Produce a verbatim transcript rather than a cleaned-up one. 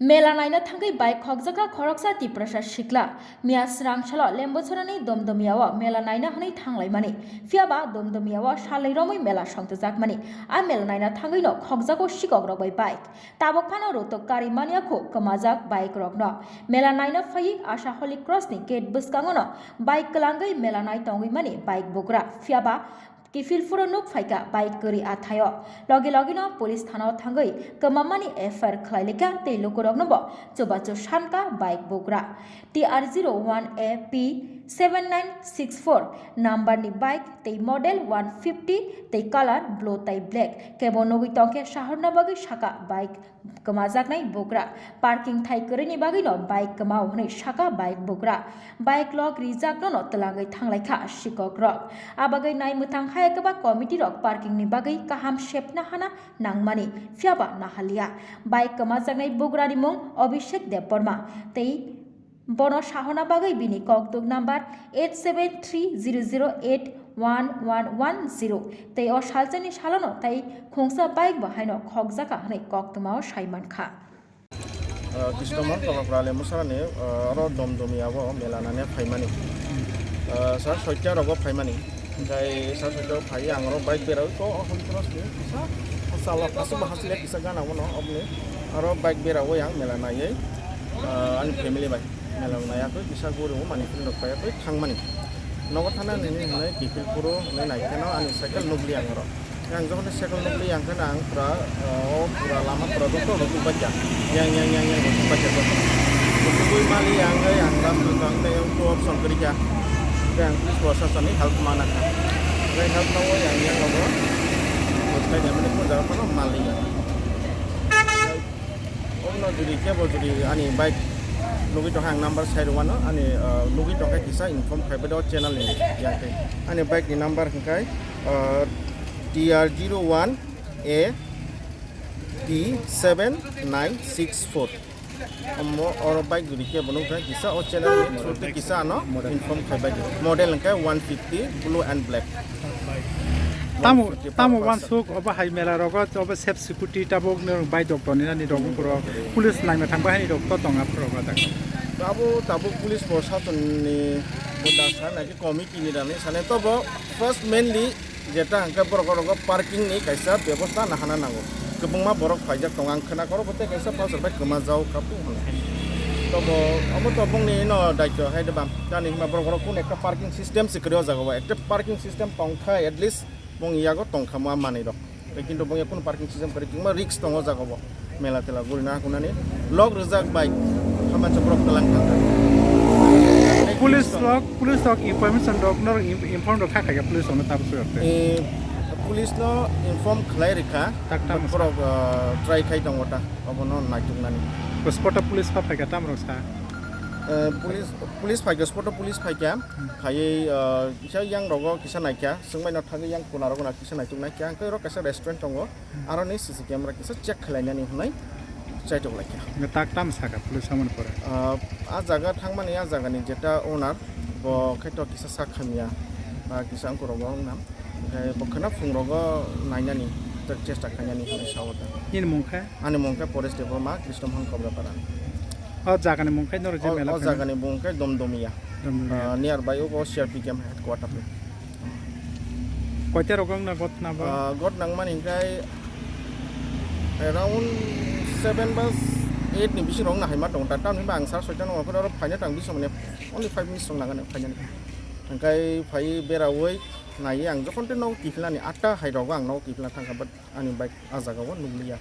Mela naina thangwi bike khokjakha khoroksa Tiprasa sikla. Miya srang salo Lembochorani Domdomiao mela naina hwnwi thanglaimani. Phiyaba Domdomiao salni romwi mela songtjakmani. A mela naina thangwino khokjago sikokrok bai bike. Tabuk phano rotok kari manya kho kwmajak bike rokno. Mela naina phaiwi Asha Holy Cross ni gate bwskango no bike kwlangwi mela nai tongwi mani bike bugra. Phiyaba kiphil phuru nuk phaikha bike kwrwi athaio. Logi logino police thana o thangwi kwmamani F I R khlai likha tei lukurokno bo chubachu sankha bike bugra. T R zero one A P seven nine six four number ni bike tei model one fifty tei color blue tei black. Kebo nugwi tongkhe sahorna bagwi saka bike kwmajaknai bugra. Parking thai kwrwini bagwino bike kwmao hwnwi saka bike bugra. Bike log rijakno no twlangwi thanglaikha sikokrok. A bagwi nai mwthang hai kwba committee rok parking ni bagwi kaham sepna hana nangmani, phiyaba nahalia. Bike kwmajaknai bugrani mung Abhishek Debbarma tei bono sahona bagwi bini kokduk number eight seven three zero zero eight one one one zero tei o salchani salono tei khungsa bike bo haino khokjaka hwnwi koktwmao sai mankha. Ah, Kristomon Kobaprale Musarani, ah, oro Domdomiao mela nane phaimani. Ah, sar soita rogo phaimani. Hingkai sar soita phai ang oro bike berawi ko, oh, hoi cross ni kisa. Sala, asuk bahas le kisa gana wono, obni. Oro bike berawi ang mela naiye, ah, ani family bai. Mela naiya koi kisa guru mani kini rok paiya koi thangmani. Nogo thana nini hwnwi kiphil phuru hwnwi nai kheno ani cycle nukli ang oro. Yang jokhon cycle nukli yang kheno ang pura, o pura lama pura doktor rok nukbaikha. Yang, yang, yang, yang rok nukbaikha jokhon. Nukwi mali yang, ang rasta tang tei yang co-op song kwrwikha. Tei ang police proshasonni help mana kha. Tei help nawi yang, yang rogo. Bwskai ni mani ko jaga phano mali yang. Ono jodi kebo jodi ani bike nugwi tongkha ang number sai rwmano ani, ah, nugwi tongkha kisa inform khai bwdao channel ni yang tei ani bike ni number hwnkhe, ah, T R zero one A T seven nine six four. Omo oro bike jodi kebo nugkha kisa o channel ni through tei kisa ano inform khai bai di. Model hwnkhe one fifty blue and black. Tamo, tamo wansuk obo hai mela rogo obo sep scooty tabuk nung bai dok toni nani rok buro police nangna thang bai hai rok to tonga phuro gata. Tabuk, tabuk police proshasonni bunda sanai ki committee ni rani sanai tobo first mainly jeta hwnkhe borok rok parking ni kaisa bebosta nahana nango. Kwbangma borok paijak tongo ang khwna koro bo tei kaisa pastor bai kwma jao kha phung hwnwi. Tobo omo to bongni no daityo hai de bam. Jani hima borok rok kun ekta parking system se kwrwi o jaga o. Ekta parking system tong kha at least bong yago tong kha ma manwi rok. Tei kintu bong ya kun parking system kwrwi kingma risk tongo jaga o. Mela tela guri na kunani log rijak bai hama cha borok talang kha. Police rok, police rok information rok norok im-, inform rok kha kha police rok no tabuk sui rok te. Eh, police no inform khlai rikha. Tak tam but sa. Borok, ah, try khai tongo ta, obono naituknani. Spot o police pha phaikha, tamrok sa? Eh, police, police phaikha, spot o police phaikha. Hmm. Phaiwi, ah, kisa yang rogo kisa naikha, swngbai no thangwi yang kuna rogo na kisa naituk naikha. Hwnkhe oro kaisa restaurant tongo, hmm, aroni C C camera kisa check khlainani hwnwi chaitok laikha. Hwnkhe tak tam sakha police samani pore? Ah, a jaga thangmani, a jagani jeta owner, bo khe to kisa sak hamya, ba kisa wngkorogo wng nam. Hwnkhe bo kheno phungrogo nainani, chesta khainani hinwi sao ta. Nini mung khe? Ani mung khe Paresh Debbarma, Kristomon Kobrapara. O jagani mung khe norok je o, mela o khaina? Jagani mung khe Domdomiya. Domdomiya. Ah, nearby o C R P camp headquarter ni. Koita rok wngna ghotna bo? Ah, ghot nangmani hwnkhe around seven ba eight ni bising rok wngna haima tongo ta. Tamni hwnba ang sar soita nokha phano oro phaina tang bising mane only five minutes rok nangani phainani. Hwnkhe phai berawi naiwi ang jokhon tei nogo kiphilnani atta hai rogo ang nogo kiphilna thangkha, but ani bike ah jagao nukliya.